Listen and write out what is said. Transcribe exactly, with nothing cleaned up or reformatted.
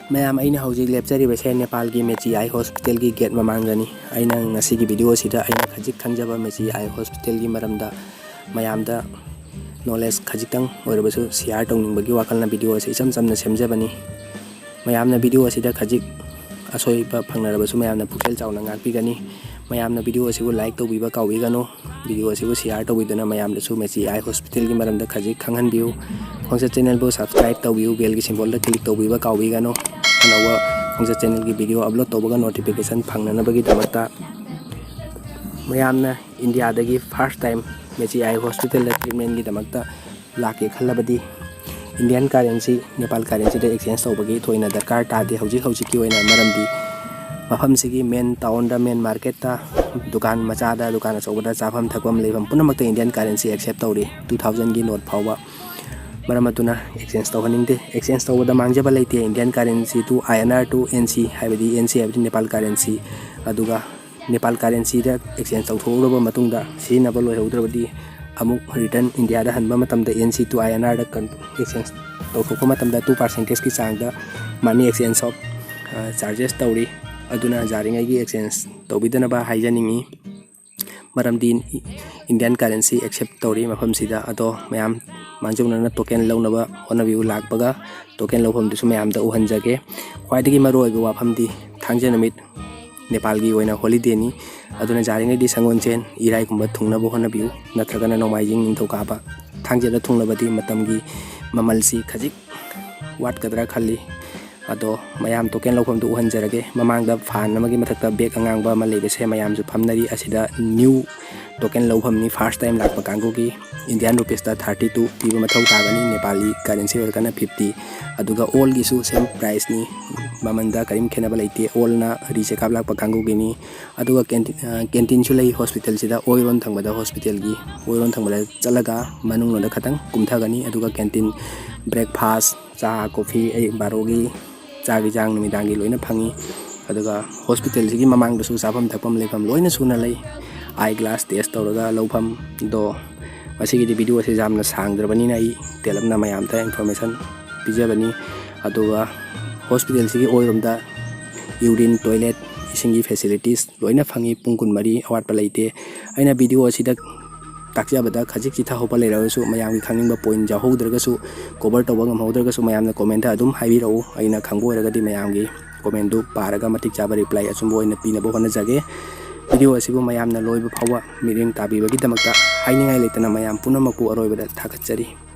ꯃꯌꯥꯝ, ꯑꯩꯅ ꯍꯧꯖꯤꯛ ꯂꯦꯞꯆꯔꯤꯕꯁꯦ ꯅꯦꯄꯥꯜꯒꯤ ꯃꯦꯆꯤ ꯑꯥꯏ ꯍꯣꯁꯄꯤꯇꯥꯜꯒꯤ ꯒꯦꯠ ꯃꯃꯥꯡꯗꯅꯤ꯫ ꯑꯩꯅ ꯉꯁꯤꯒꯤ ꯚꯤꯗꯤꯑꯣ ꯑꯁꯤꯗ ꯑꯩꯅ ꯈꯖꯤꯛ ꯈꯪꯖꯕ ꯃꯦꯆꯤ ꯑꯥꯏ ꯍꯣꯁꯄꯤꯇꯥꯜꯒꯤ ꯃꯔꯝꯗ ꯃꯌꯥꯝꯗ ꯅꯣꯂꯦꯖ ꯈꯖꯤꯛꯇꯪ ꯑꯣꯏꯔꯕꯁꯨ ꯁꯤꯌꯥꯔ ꯇꯧꯅꯤꯡꯕꯒꯤ ꯋꯥꯈꯜꯅ ꯚꯤꯗꯤꯑꯣ ꯑꯁꯤ ꯏꯆꯝ ꯆꯝꯅ ꯁꯦꯝꯖꯕꯅꯤ꯫ ꯃꯌꯥꯝꯅ ꯚꯤꯗꯤꯑꯣ ꯑꯁꯤꯗ ꯈꯖꯤꯛ ꯑꯁꯣꯏꯕ ꯐꯪꯅꯔꯕꯁꯨ ꯃꯌꯥꯝꯅ ꯄꯨꯛꯆꯦꯜ ꯆꯥꯎꯅ ꯉꯥꯛꯄꯤꯒꯅꯤ꯫ ꯃꯌꯥꯝꯅ ꯚꯤꯗꯤꯑꯣ ꯑꯁꯤꯕꯨ ꯂꯥꯏꯛ ꯇꯧꯕꯤꯕ ꯀꯥꯎꯕꯤꯒꯅꯨ꯫ ꯚꯤꯗꯤꯑꯣ ꯑꯁꯤꯕꯨ ꯁꯤꯌꯥꯔ ꯇꯧꯕꯤꯗꯨꯅ ꯃꯌꯥꯝꯗꯁꯨ ꯃꯦꯆꯤ ꯑꯥꯏ ꯍꯣꯁꯄꯤꯇꯥꯜꯒꯤ ꯃꯔꯝꯗ ꯈꯖꯤꯛ ꯈꯪꯍꯟꯕꯤꯌꯨ꯫ ꯈꯣꯡꯆꯠ ꯆꯦꯅꯦꯜꯕꯨ ꯁꯕꯁꯀ꯭ꯔꯥꯏꯕ ꯇꯧꯕꯤꯌꯨ, ꯕꯦꯜꯒꯤ ꯁꯤꯝꯕꯣꯜꯗ ꯀ꯭ꯂꯤꯛ ꯇꯧꯕꯤꯕ ꯀꯥꯎꯕꯤꯒꯅꯨ꯫ ꯑꯅꯧꯕ ꯈꯣꯡꯆꯠ ꯆꯦꯅꯦꯜꯒꯤ ꯚꯤꯗꯤꯑꯣ ꯑꯞꯂꯣꯗ ꯇꯧꯕꯒ ꯅꯣꯇꯤꯐꯤꯀꯦꯁꯟ ꯐꯪꯅꯅꯕꯒꯤꯗꯃꯛꯇ꯫ ꯃꯌꯥꯝꯅ ꯏꯟꯗꯤꯌꯥꯗꯒꯤ ꯐꯥꯔꯁ ꯇꯥꯏꯝ ꯃꯦꯆꯤ ꯑꯥꯏ ꯍꯣꯁꯄꯤꯇꯥꯜꯗ ꯇ꯭ꯔꯤꯠꯃꯦꯟꯒꯤꯗꯃꯛꯇ ꯂꯥꯛꯀꯦ ꯈꯜꯂꯕꯗꯤ ꯏꯟꯗꯤꯌꯥꯟ ꯀꯔꯦꯟꯁꯤ ꯅꯦꯄꯥꯜ ꯀꯔꯦꯟꯁꯤꯗ ꯑꯦꯛꯆꯦꯟꯖ ꯇꯧꯕꯒꯤ ꯊꯣꯏꯅ ꯗꯔꯀꯥꯔ ꯇꯥꯗꯦ ꯍꯧꯖꯤꯛ ꯍꯧꯖꯤꯛꯀꯤ ꯑꯣꯏꯅ꯫ ꯃꯔꯝꯗꯤ ꯃꯐꯝꯁꯤꯒꯤ ꯃꯦꯟ ꯇꯥꯎꯟꯗ, ꯃꯦꯟ ꯃꯥꯔꯀꯦꯠꯇ, ꯗꯨꯀꯥꯟ ꯃꯆꯥꯗ, ꯗꯨꯀꯥꯟ ꯑꯆꯧꯕꯗ, ꯆꯥꯐꯝ ꯊꯛꯐꯝ, ꯂꯩꯐꯝ ꯄꯨꯝꯅꯃꯛꯇ ꯏꯟꯗꯤꯌꯥꯟ ꯀꯔꯦꯟꯁꯤ ꯑꯦꯛꯁꯦꯞ ꯇꯧꯔꯤ, ꯇꯨ ꯊꯥꯎꯖꯟꯒꯤ ꯅꯣꯠ ꯐꯥꯎꯕ꯫ ꯃꯔꯝ ꯑꯗꯨꯅ ꯑꯦꯛꯁꯆꯦꯟꯖ ꯇꯧꯍꯟꯅꯤꯡꯗꯦ꯫ ꯑꯦꯛꯁꯆꯦꯟꯖ ꯇꯧꯕꯗ ꯃꯥꯡꯖꯕ ꯂꯩꯇꯦ꯫ Indian currency to I N R to N C, ꯍꯥꯏꯕꯗꯤ ꯑꯦꯟ ꯁꯤ ꯍꯥꯏꯕꯗꯤ ꯅꯦꯄꯥꯜ ꯀꯔꯦꯟꯁꯤ, ꯑꯗꯨꯒ ꯅꯦꯄꯥꯜ ꯀꯔꯦꯟꯁꯤꯗ ꯑꯦꯛꯁꯆꯦꯟꯖ ꯇꯧꯊꯣꯛꯎꯔꯕ ꯃꯇꯨꯡꯗ ꯁꯤꯖꯤꯟꯅꯕ ꯂꯣꯏꯍꯧꯗ꯭ꯔꯕꯗꯤ ꯑꯃꯨꯛ ꯔꯤꯇꯔꯟ ꯏꯟꯗꯤꯌꯥꯗ ꯍꯟꯕ ꯃꯇꯝꯗ N C to I N ꯑꯥꯔꯗ ꯑꯦꯛꯁꯆꯦꯟꯖ ꯇꯧꯊꯣꯛꯄ ꯃꯇꯝꯗ ꯇꯨ ꯄꯥꯔꯁꯦꯟꯇꯦꯖꯀꯤ ꯆꯥꯡꯗ ꯃꯅꯤ ꯑꯦꯛꯁꯆꯦꯟꯖ ꯑꯣꯐ ꯆꯥꯔꯖꯦꯁ ꯇꯧꯔꯤ꯫ ꯑꯗꯨꯅ ꯌꯥꯔꯤꯉꯩꯒꯤ ꯑꯦꯛꯁꯆꯦꯟꯖ ꯇꯧꯕꯤꯗꯅꯕ ꯍꯥꯏꯖꯅꯤꯡꯏ꯫ ꯃꯔꯝꯗꯤ ꯏꯟꯗꯤꯌꯥꯟ ꯀꯔꯦꯟꯁꯤ ꯑꯦꯛꯁꯦꯞ ꯇꯧꯔꯤ ꯃꯐꯝꯁꯤꯗ꯫ ꯑꯗꯣ ꯃꯌꯥꯝ ꯃꯥꯡꯖꯧꯅꯅ ꯇꯣꯀꯦꯟ ꯂꯧꯅꯕ ꯍꯣꯠꯅꯕꯤꯌꯨ꯫ ꯂꯥꯛꯄꯒ ꯇꯣꯀꯦꯟ ꯂꯧꯐꯝꯗꯨꯁꯨ ꯃꯌꯥꯝꯗ ꯎꯍꯟꯖꯒꯦ꯫ ꯈ꯭ꯋꯥꯏꯗꯒꯤ ꯃꯔꯨꯑꯣꯏꯕ ꯋꯥꯐꯝꯗꯤ ꯊꯥꯡꯖ ꯅꯨꯃꯤꯠ ꯅꯦꯄꯥꯜꯒꯤ ꯑꯣꯏꯅ ꯍꯣꯂꯤꯗꯦꯅꯤ꯫ ꯑꯗꯨꯅ ꯌꯥꯔꯤꯉꯩꯗꯤ ꯁꯪꯒꯣꯜꯁꯦꯟ, ꯏꯔꯥꯏꯒꯨꯝꯕ ꯊꯨꯡꯅꯕ ꯍꯣꯠꯅꯕꯤꯌꯨ, ꯅꯠꯇ꯭ꯔꯒꯅ ꯅꯣꯡꯃꯥꯏꯖꯤꯡ, ꯅꯤꯡꯊꯧꯀꯥꯕ꯫ ꯊꯥꯡꯖꯗ ꯊꯨꯡꯂꯕꯗꯤ ꯃꯇꯝꯒꯤ ꯃꯃꯜꯁꯤ ꯈꯖꯤꯛ ꯋꯥꯠꯀꯗ꯭ꯔꯥ ꯈꯜꯂꯤ꯫ ꯑꯗꯣ ꯃꯌꯥꯝ ꯇꯣꯀꯦꯟ ꯂꯧꯐꯝꯗꯨ ꯎꯍꯟꯖꯔꯒꯦ꯫ ꯃꯃꯥꯡꯗ ꯐꯥꯟ ꯑꯃꯒꯤ ꯃꯊꯛꯇ ꯕꯦꯒ ꯑꯉꯥꯡꯕ ꯑꯃ ꯂꯩꯕꯁꯦ ꯃꯌꯥꯝꯁꯨ ꯐꯝꯅꯔꯤ꯫ ꯑꯁꯤꯗ ꯅ꯭ꯌꯨ ꯇꯣꯀꯦꯟ ꯂꯧꯐꯝꯅꯤ꯫ ꯐꯥꯔꯁ ꯇꯥꯏꯝ ꯂꯥꯛꯄ ꯀꯥꯡꯕꯨꯒꯤ ꯏꯟꯗꯤꯌꯥꯟ ꯔꯨꯄꯤꯁꯇ ꯊꯥꯔꯇꯤ ꯇꯨ ꯄꯤꯕ ꯃꯊꯧ ꯇꯥꯒꯅꯤ, ꯅꯦꯄꯥꯂꯤ ꯀꯔꯦꯟꯁꯤ ꯑꯣꯏꯔꯒꯅ ꯐꯤꯐꯇꯤ꯫ ꯑꯗꯨꯒ ꯑꯣꯜꯒꯤꯁꯨ ꯁꯦꯝ ꯄ꯭ꯔꯥꯏꯁꯅꯤ, ꯃꯃꯜꯗ ꯀꯔꯤꯝ ꯈꯦꯠꯅꯕ ꯂꯩꯇꯦ꯫ ꯑꯣꯜꯅ ꯔꯤ ꯆꯦꯛꯑꯞ ꯂꯥꯛꯄ ꯀꯥꯡꯕꯨꯒꯤꯅꯤ꯫ ꯑꯗꯨꯒ ꯀꯦꯟꯇꯤꯟ, ꯑ, ꯀꯦꯟꯇꯤꯟꯁꯨ ꯂꯩ ꯍꯣꯁꯄꯤꯇꯥꯜꯁꯤꯗ, ꯑꯣꯏꯔꯣꯟ ꯊꯪꯕꯗ, ꯍꯣꯁꯄꯤꯇꯥꯜꯒꯤ ꯑꯣꯏꯔꯣꯟ ꯊꯪꯕꯗ ꯆꯠꯂꯒ ꯃꯅꯨꯡꯂꯣꯝꯗ ꯈꯇꯪ ꯀꯨꯝꯊꯒꯅꯤ꯫ ꯑꯗꯨꯒ ꯀꯦꯟꯇꯤꯟ, ꯕ꯭ꯔꯦꯛꯐꯥꯁ, ꯆꯥ, ꯀꯣꯐꯤ, ꯑꯌꯨꯛ ꯕꯥꯔꯣꯒꯤ, ꯆꯥꯛ ꯏꯟꯖꯥꯡ ꯅꯨꯃꯤꯗꯥꯡꯒꯤ ꯂꯣꯏꯅ ꯐꯪꯉꯤ꯫ ꯑꯗꯨꯒ ꯍꯣꯁꯄꯤꯇꯥꯜꯁꯤꯒꯤ ꯃꯃꯥꯡꯗꯁꯨ ꯆꯥꯐꯝ ꯊꯛꯐꯝ ꯂꯩꯐꯝ ꯂꯣꯏꯅ ꯁꯨꯅ ꯂꯩ꯫ ꯑꯥꯏ ꯒ꯭ꯂꯥꯁ ꯇꯦꯁ ꯇꯧꯔꯒ ꯂꯧꯐꯝꯗꯣ, ꯃꯁꯤꯒꯤꯗꯤ ꯚꯤꯗꯤꯑꯣꯁꯦ ꯌꯥꯝꯅ ꯁꯥꯡꯗ꯭ꯔꯕꯅꯤꯅ ꯑꯩ ꯇꯦꯜꯂꯞꯅ ꯃꯌꯥꯝꯗ ꯏꯟꯐꯣꯔꯃꯦꯁꯟ ꯄꯤꯖꯕꯅꯤ꯫ ꯑꯗꯨꯒ ꯍꯣꯁꯄꯤꯇꯥꯜꯁꯤꯒꯤ ꯑꯣꯏꯔꯣꯝꯗ ꯌꯨꯔꯤꯟ, ꯇꯣꯏꯂꯦꯠ, ꯏꯁꯤꯡꯒꯤ ꯐꯦꯁꯤꯂꯤꯇꯤꯁ ꯂꯣꯏꯅ ꯐꯪꯉꯤ, ꯄꯨꯡ ꯀꯨꯟꯃꯔꯤ ꯑꯋꯥꯠꯄ ꯂꯩꯇꯦ꯫ ꯑꯩꯅ ꯚꯤꯗꯤꯑꯣ ꯑꯁꯤꯗ ꯇꯥꯛꯆꯕꯗ ꯈꯖꯤꯛ ꯆꯤꯊꯍꯧꯕ ꯂꯩꯔꯒꯁꯨ, ꯃꯌꯥꯝꯒꯤ ꯈꯪꯅꯤꯡꯕ ꯄꯣꯏꯟ ꯌꯥꯎꯍꯧꯗ꯭ꯔꯒꯁꯨ, ꯀꯣꯚꯔ ꯇꯧꯕ ꯉꯝꯍꯧꯗ꯭ꯔꯒꯁꯨ, ꯃꯌꯥꯝꯅ ꯀꯣꯃꯦꯟꯗ ꯑꯗꯨꯝ ꯍꯥꯏꯕꯤꯔꯛꯎ꯫ ꯑꯩꯅ ꯈꯪꯕ ꯑꯣꯏꯔꯒꯗꯤ ꯃꯌꯥꯝꯒꯤ ꯀꯣꯃꯦꯟꯗꯨ ꯄꯥꯔꯒ ꯃꯇꯤꯛ ꯆꯥꯕ ꯔꯤꯄ꯭ꯂꯥꯏ ꯑꯆꯨꯝꯕ ꯑꯣꯏꯅ ꯄꯤꯅꯕ ꯍꯣꯠꯅꯖꯒꯦ꯫ ꯚꯤꯗꯤꯑꯣ ꯑꯁꯤꯕꯨ ꯃꯌꯥꯝꯅ ꯂꯣꯏꯕ ꯐꯥꯎꯕ ꯃꯤꯠꯌꯦꯡ ꯇꯥꯕꯤꯕꯒꯤꯗꯃꯛꯇ ꯍꯥꯏꯅꯤꯡꯉꯥꯏ ꯂꯩꯇꯅ ꯃꯌꯥꯝ ꯄꯨꯝꯅꯃꯛꯄꯨ ꯑꯔꯣꯏꯕꯗ ꯊꯥꯒꯠꯆꯔꯤ꯫